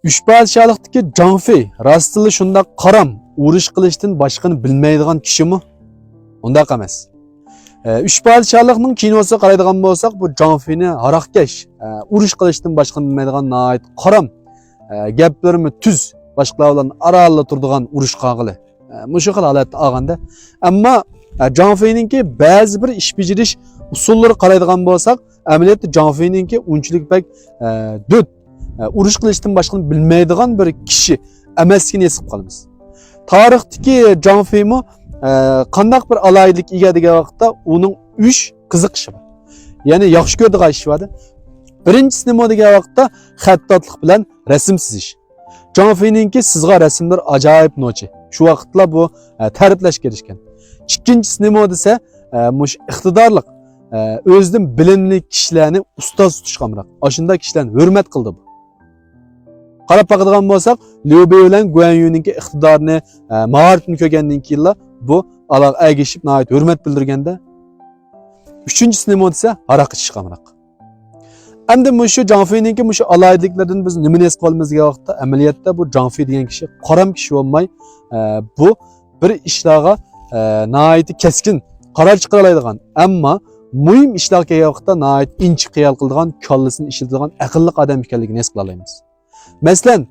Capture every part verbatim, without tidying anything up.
ئۈچ پادىشاھلىقتىكى جاڭفېي راستتىنلا شۇنداق قارام، ئۇرۇش قىلىشتىن باشقىنى بىلمەيدىغان كىشىمۇ؟ ئۇنداق ئەمەس. ئە، ئۈچ پادىشاھلىقنىڭ كىنوسىغا قارايدىغان بولساق، بۇ جاڭفېينى ھاراقكەش، ئە، ئۇرۇش قىلىشتىن باشقىنى بىلمەيدىغان ناھايىتى قارام، ئە، گەپلىرىمۇ تۈز، باشقىلار بىلەن ئارانلا تۇرىدىغان ئۇرۇش قاغىلى. ئە، مۇشۇ خىل ھالەتتە ئالغاندا. ئەمما، ئە، جاڭفېينىڭكى بەزى بىر ئىش بېجىرىش ئۇسۇللىرىغا قارايدىغان بولساق، ئەمەلىيەتتە جاڭفېينىڭكى ئۇنچىلىك بەك، ئە، دۆت، ئە، ئۇرۇش قىلىشتىن باشقىنى بىلمەيدىغان بىر كىشى ئەمەسلىكىنى ھېس قىلىپ قالىمىز. تارىختىكى جاڭفېيمۇ، ئە، قانداق بىر ئالاھىدىلىككە ئىگە دېگەن ۋاقىتتا ئۇنىڭ ئۈچ قىزىقىشى بار. يەنى ياخشى كۆرىدىغان ئىشى بار. بىرىنچىسى نېمە دېگەن ۋاقىتتا خەتتاتلىق بىلەن رەسىم سىزىش. جاڭفېينىڭكى سىزغان رەسىملىرى ئاجايىپ نوچى. شۇ ۋاقىتلا بۇ، ئە، تەرىپلەشكە ئېرىشكەن. ئىككىنچىسى نېمە دېسە، ئە، مۇشۇ ئىقتىدارلىق، ئە، ئۆزىدىن بىلىملىك كىشىلەرنى ئۇستاز تۇتۇشقا ئامراق. ئاشۇنداق كىشىلەرنى ھۆرمەت قىلىدۇ بۇ. قاراپ باقىدىغان بولساق، ليۇ بېي بىلەن گۇەن يۈنىڭكى ئىقتىدارىنى، ئە، ماھارىتىنى كۆرگەندىن كېيىنلا بۇ ئالاغا ئەگىشىپ ناھايىتى ھۆرمەت بىلدۈرگەندە. ئۈچىنچىسى نېمە دېسە، ھاراق ئىچىشكە ئامراق. ئەمدى مۇشۇ جاڭفېينىڭكى مۇشۇ ئالاھىدىلىكلىرىدىن بىز نېمىنى ھېس قىلىۋالىمىز دېگەن ۋاقىتتا، ئەمەلىيەتتە بۇ جاڭفېي دېگەن كىشى قارام كىشى بولماي، ئە، بۇ بىر ئىشلارغا، ئە، ناھايىتى كەسكىن قارار چىقىرالايدىغان، ئەمما مۇھىم ئىشلارغا كەلگەن ۋاقىتتا ناھايىتى ئىنچىكە خىيال قىلىدىغان، كاللىسىنى ئىشلىتىدىغان ئەقىللىق ئادەم ئىكەنلىكىنى ھېس قىلالايمىز. مەسىلەن،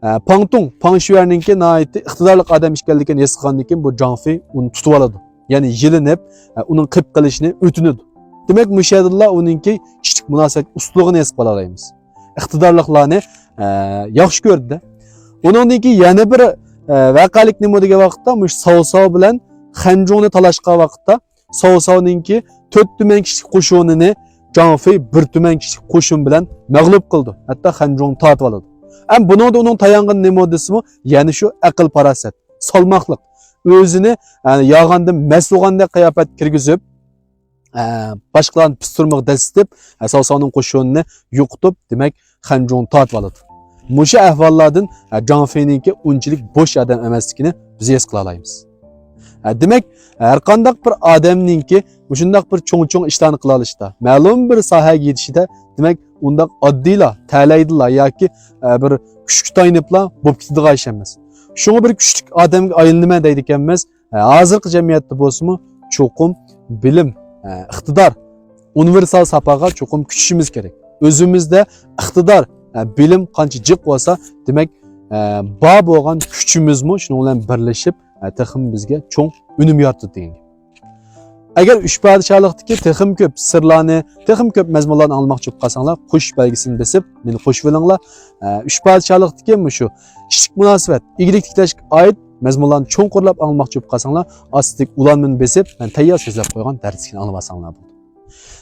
ئە، پاڭتۇڭ، پاڭ شۈيەرنىڭكى ناھايىتى ئىقتىدارلىق ئادەم ئىكەنلىكىنى ھېس قىلغاندىن كېيىن بۇ جاڭفېي ئۇنى تۇتۇۋالىدۇ. يەنى يېلىنىپ، ئە، ئۇنىڭ قېپقېلىشىنى ئۆتۈنىدۇ. دېمەك، مۇشۇ يەردىلا ئۇنىڭكى كىشىلىك مۇناسىۋەت ئۇستىلىقىنى ھېس قىلالايمىز. ئىقتىدارلىقلارنى، ئە، ياخشى كۆردى. ئۇنىڭدىن كېيىن يەنە بىر، ئە، ۋەقەلىك نېمە دېگەن ۋاقىتتا، مۇشۇ ساۋ ساۋ بىلەن خەنجۇڭنى تالاشقان ۋاقىتتا، ساۋ ساۋنىڭكى تۆت تۈمەن كىشىلىك قوشۇنىنى جاڭفېي بىر تۈمەن كىشىلىك قوشۇن بىلەن مەغلۇپ قىلىدۇ. ھەتتا خەنجۇڭنى تارتىۋالىدۇ. ئەمما بۇنىڭدا ئۇنىڭ تايانغىنى نېمە دېسىمۇ، يەنە شۇ ئەقىل-پاراسەت، سالماقلىق. ئۆزىنى، ئە، ياغاندىن مەست بولغاندەك قىياپەتكە كىرگۈزۈپ، ئە، باشقىلارنى پىستۇرمىغا دەسسىتىپ، ئە، ساۋ ساۋنىڭ قوشۇنىنى يوقىتىپ، دېمەك، خەنجۇڭنى تارتىۋالىدۇ. مۇشۇ ئەھۋاللاردىن، ئە، جاڭفېينىڭكى ئۇنچىلىك بوش ئادەم ئەمەسلىكىنى بىز ھېس قىلالايمىز. ئە، دېمەك، ھەرقانداق بىر ئادەمنىڭكى مۇشۇنداق بىر چوڭ-چوڭ ئىشلارنى قىلالىشىدا، مەلۇم بىر ساھەگە يېتىشىدە، دېمەك، ئۇنداق ئاددىيلا، تەلەيدىلا ياكى، ئە، بىر كۈچكە تايىنىپلا بولۇپ كېتىدىغان ئىش ئەمەس. شۇڭا بىر كۈچلۈك ئادەمگە ئايلىنىمەن دەيدىكەنمىز، ئە، ھازىرقى جەمئىيەتتە بولسىمۇ چوقۇم بىلىم، ئە، ئىقتىدار، ئۇنىۋېرسال ساپاغا چوقۇم كۈچىشىمىز كېرەك. ئۆزىمىزدە ئىقتىدار، ئە، بىلىم قانچە جىق بولسا، دېمەك، ئە، بار بولغان كۈچىمىزمۇ شۇنىڭ بىلەن بىرلىشىپ، ئە، تېخىمۇ بىزگە چوڭ ئۈنۈم يارىتىدۇ دېگەن گەپ. ئەگەر ئۈچ پادىشاھلىقتىكى تېخىمۇ كۆپ سىرلارنى، تېخىمۇ كۆپ مەزمۇنلارنى ئاڭلىماقچى بولۇپ قالساڭلار، قوشۇش بەلگىسىنى بېسىپ، مېنى قوشۇۋېلىڭلار. ئە، ئۈچ پادىشاھلىقتىكى مۇشۇ كىشىلىك مۇناسىۋەت، ئىگىلىك تىكلەشكە ئائىت مەزمۇنلارنى چوڭقۇرلاپ ئاڭلىماقچى بولۇپ قالساڭلار، ئاستىدىكى ئۇلانمىنى بېسىپ، مەن تەييار سۆزلەپ قويغان دەرسلىكنى ئاڭلىۋالساڭلار بولدى.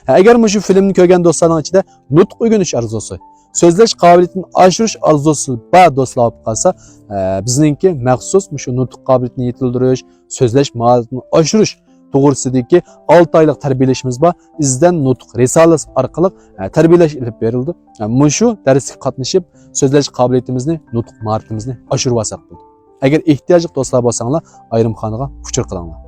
ھە، ئەگەر مۇشۇ فىلىمنى كۆرگەن دوستلارنىڭ ئىچىدە نۇتۇق ئۆگىنىش ئارزۇسى، سۆزلەش قابىلىيىتىنى ئاشۇرۇش ئارزۇسى بار دوستلار بولۇپ قالسا، ئە، بىزنىڭكى مەخسۇس مۇشۇ نۇتۇق قابىلىيىتىنى يېتىلدۈرۈش، سۆزلەش ماھارىتىنى ئاشۇرۇش توغرىسىدىكى ئالتە ئايلىق تەربىيەلىشىمىز بار. ئىزدەن نۇتۇق رىسالىسى ئارقىلىق، ئە، تەربىيەلەش ئېلىپ بېرىلىدۇ. ئە، مۇشۇ دەرسكە قاتنىشىپ، سۆزلەش قابىلىيىتىمىزنى، نۇتۇق ماھارىتىمىزنى ئاشۇرۇۋالساق بولىدۇ. ئەگەر ئېھتىياجلىق دوستلار بولساڭلار، ئايرىمخانىغا ئۇچۇر قىلىڭلار.